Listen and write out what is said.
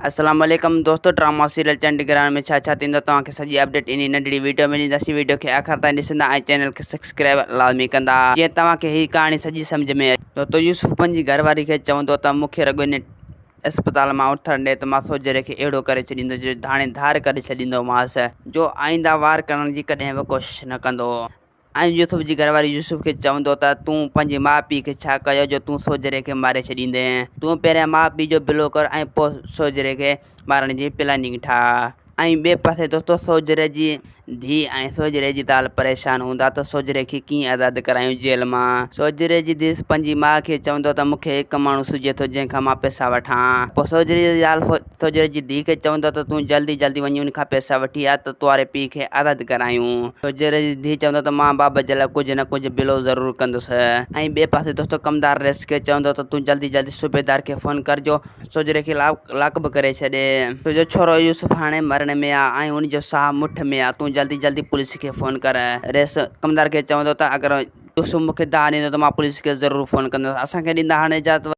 السلام عليڪم دوستو ڊراما سيريل چنڊ گرهڻ ۾ ڇا ڇا ٿيندو توهان کي سڄي اپڊيٽ انهي ننڍڙي ويڊيو ۾ ڏينداسين ويڊيو کي آخر تائين ڏسندا ۽ چينل کي سبسڪرائب لازمي ڪندا جيئن توهان کي هي ڪهاڻي سڄي سمجهه ۾ اچي. دوستو يوسف پنهنجي گهر واري کي چوندو ته مون کي رڳو انهي اسپتال مان اٿڻ ڏي ته مان سوجهري کي اهڙو ڪري ڇڏيندس جو ڌاڻي ڌار ڪري ڇڏيندومانس جو آئنده وار ڪرڻ جي ڪڏهن به ڪوشش نه ڪندو. ۽ يوسف جي گهر واري يوسف کي چوندو ته تون پنهنجي ماء پيء کي ڇا ڪيو جو تون سوجهري کي ماري ڇڏيندين؟ تون پهريان ماء پيء جو بلو ڪر ۽ پوء سوجهري کي مارڻ جي پلاننگ ٺاهه. ۽ ٻئي پاسي دوستو سوجهري جي ڌيء ۽ سوجهري جي زال پريشان هوندا ته سوجهري کي ڪيئن آزاد ڪرايون جيل مان. سوجهري جي ڌيء پنهنجي ماء کي چوندو ته مون کي هڪ ماڻهو سجهي ٿو جنهن کان مان پئسا وٺان. پوء سوجهري جي زال سوجهري جي ڌيء کي چوندو ته تون جلدي جلدي وڃي ان کان پئسا وٺي آ ته تواري پيء کي آزاد ڪرايون. سوجهري جي ڌيء چوندو ته مان بابا جي لاء ڪجهه نه ڪجهه بلو ضرور ڪندس. ۽ ٻئي پاسي دوستو ڪمدار رئيس کي چوندو ته تون جلدي جلدي صوبيدار کي فون ڪر جو سوجهري کي لاڪ به ڪري ڇڏي. تنهنجو ڇورو يوسف هاڻي مرڻ ۾ آ ۽ ان جو ساهه مٺ ۾ آ تون جلدي جلدي پوليس کي فون ڪر. رئيس ڪمدار کي چوندو ته اگر يوسف مون کي دانهن ڏيندو ته مان پوليس کي ضرور فون ڪندس. اسان کي ڏيندا هاڻي اجازت.